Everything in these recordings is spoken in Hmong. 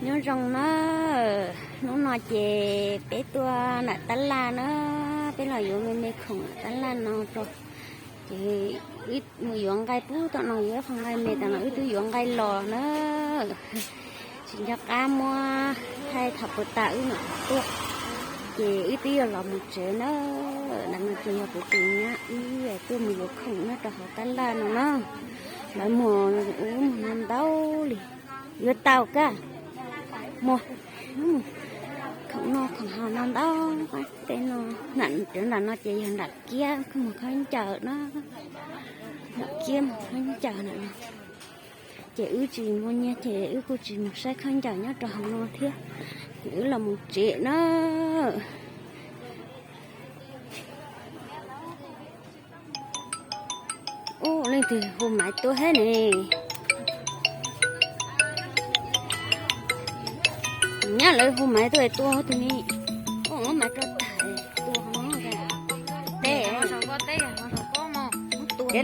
Nyob zoo na, hnub no ces peb tuaj nram tab laj na, peb los yuav me me khoom nram tab laj no rau. Ces wb mus yuav nqaij pub tom no, yuav ib qho nqaij me tas no wb twb yuav nqaij los na. Tsis nco qab muab thaij thaum puas tas wb mam tuaj, ces wb twb yuav los mus tsev na. Ntawm no ces yog kuv tus nyab wb tuaj mus yuav khoom nyob rau hauv tab laj no na. Lawv muag ub muag no ntau li. Yuav tau kab, muag khoom noj khoom haus no ntau. Tej no, cov nram no ces yog nram kiab mus khaub ncaws na. Nram kiab mus khaub ncaws na. Ces wb tsis muaj nyiaj ces wb kuj tsis mus saib khaub ncaws nyob rau hauv no thiab, ces wb los mus tsev na. Ub, leej twg hu Maiv tuaj thiab ne? Nyab lawv hu Maiv tuaj, tua tus ni. Ub, Maiv rau tham, tua no teb. Tua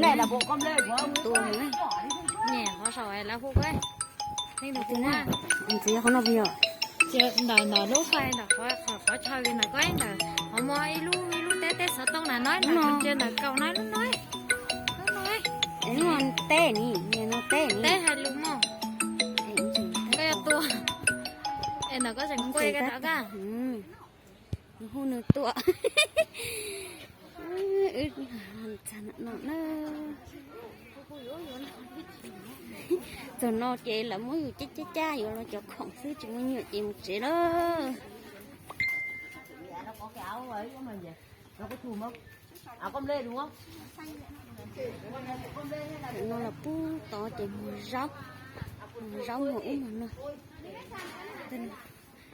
ntxiv qhov no puas yog? Ntawm ntawm lub fais ntawm qhov chaw li ntawm ko ntawm qhov muaj ib lub, ib lub teb, teb xov tooj na no, ntsia ntawm kaum no lub no. Lub no teb ni, no teb ni. Teb hais lus mog. Koj yuav tua. Es ntawm koj tseem kuaj koj rov koj. Nws hu nws tuaj. Wb txog no na. Txog no ces lawv muab yus cab cab cab yuav los cov khoom xwb, tsis muaj nyuam ces mus tsev lawm. No los pub tod ces muag zaub, muag zaub muag ub muag no.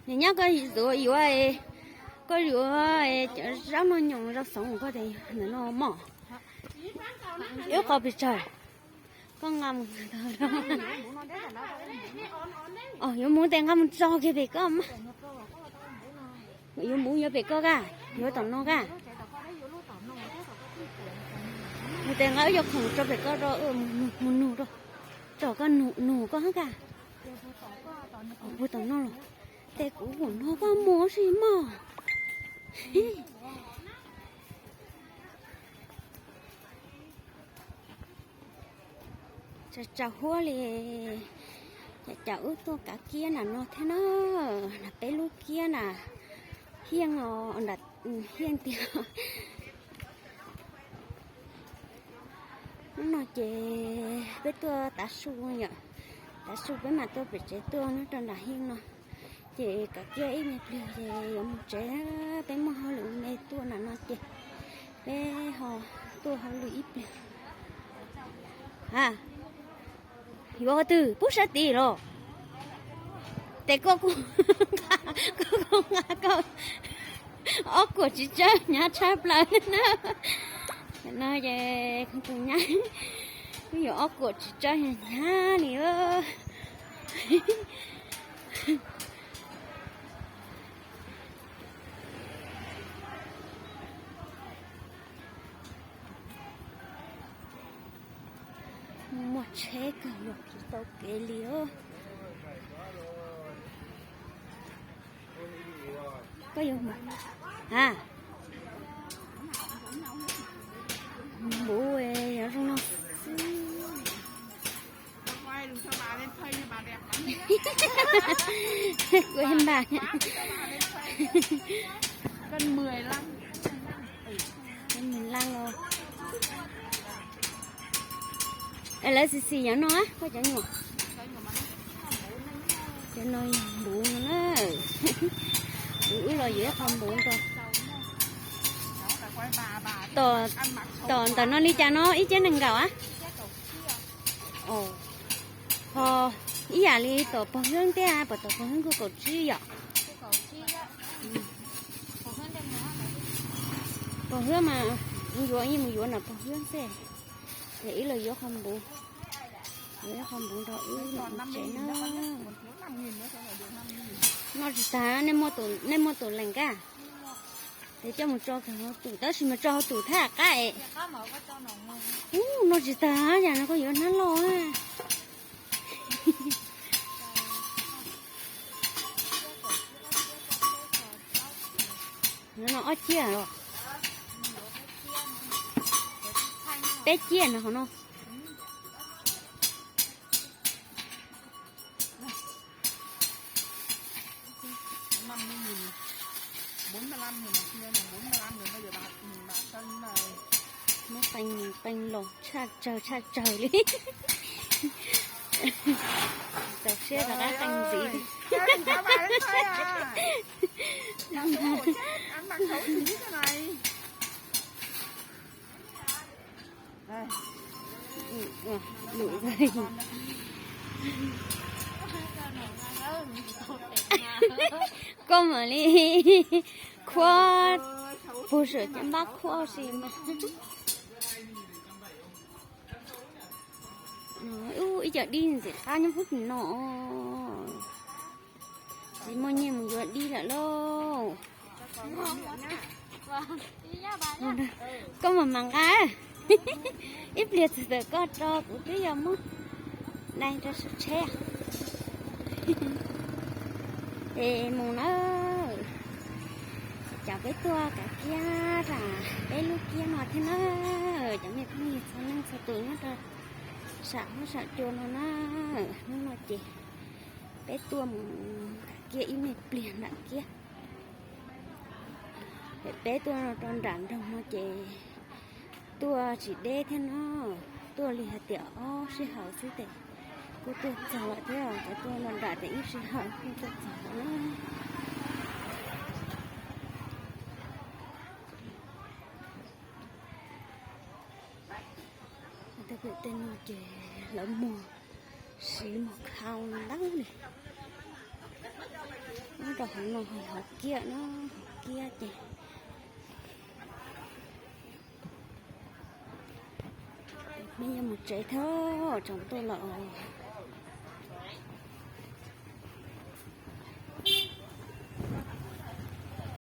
Nim nyob koj yuav, yuav, koj yuav cov zaub noj nyoos zaub xoov koj tias ntawm no mog. Ib qho pes tsawg? Koj nqa mus. Yuav mus tes nqa mus tso kiag pem koj mas. Yuav mus yuav pem koj kaj, yuav tom no kaj. Mus tes nqa wb cov khoom tso pem koj rau, mus nug rau, tso koj nug koj hab kaj. Ua tom no los, tes kuv ua no koj mus si mog. Tsaus tsaus huab li, cas cas wb tuaj kav kiab nram no thiab na, nram peb lub kiab na, hiaj os, nram hiaj tiag. Hnub no ces peb tuaj tav su yom, tav su peb mam tuaj pem tsev tuaj nyob rau nram hiaj no. Ces kav kiab ib me pliag ces yuav mus tsev, peb muaj hauj lwm me tuaj nram no ces peb ho tuaj hauj lwm ib pliag. A, yuav qhov twg pub sab tid los? Tes koj kuj, koj kuj nqa koj ob kuam txiv tsawb hnyav tshaj plaws na. No ces tus nyab kuj yuav ob kuam txiv tsawb hnyav hnyav li. Muaj tsheb kawg los tsis tau kev li os. Koj yuav mus a? Npuv, yog zoo no xwb. Kuv npam. Koj mus laj los. Lawv xis xis yog no, koj cov nyuam. Cov no yog npuv no na. Kuv wb los yuav ib qho npuv rau. Tom ntawm no li cas no ib ceb nees nkaum a? Ho ib yam li tom pog Hwb thiab, puas tom pog Hwb kuj kaum tsib yom? Pog Hwb mas yuav, mus yuav nram pog Hwb xwb. Ces wb los yuav qho npuv, yuav ib qho npuv rau wb mus tsev na. Noj tsis tag, nej muaj tus lees kaj? Ces coj mus tso hauv tus, tab sis mas tso hauv tus thaj qab es. Ub, noj tsis tag, yam no koj yuav hnab loj. Ob ciaj los? Peb ciaj no hauv no. Muab qee qee los tshaj tsawg tshaj tsawg li. Txaus siab rov qab qee ntxiv. Koj mam li khuab, puag saum caj npab khuab si mas. Ib co dib ntxim qab nyob puag tim no. Tsis muaj nyiaj mus yuav dib lawm lauj. Koj mam mam nqa. Ib pliag txog tawm koj tso kuv twb yuav muab dai rau saum tsheb. Es mus na, cov peb tuaj kav kiab tas peb lub kiab no thiab na. Cov me phooj ywg txhua leej txhua tus nyob rau sam huab sam cua no na, hnub no ces peb tuaj mus kav kiab ib me pliag nram kiab. Peb tuaj rau nram nroog no ces tuaj tsis deb thiab no, tuaj li hais tias ob sij hawm xwb ces kuj tuaj txog lawm thiab, cov tuaj nram nram ces ib sij hawm kuj tuaj txog lawm na. Tej pem tej no ces lawv muag siv muag khau ntau li. Nyob rau hauv no hauv kiab na, hauv kiab ces peb yuav mus tsev thiab, tsaus ntuj lawm os.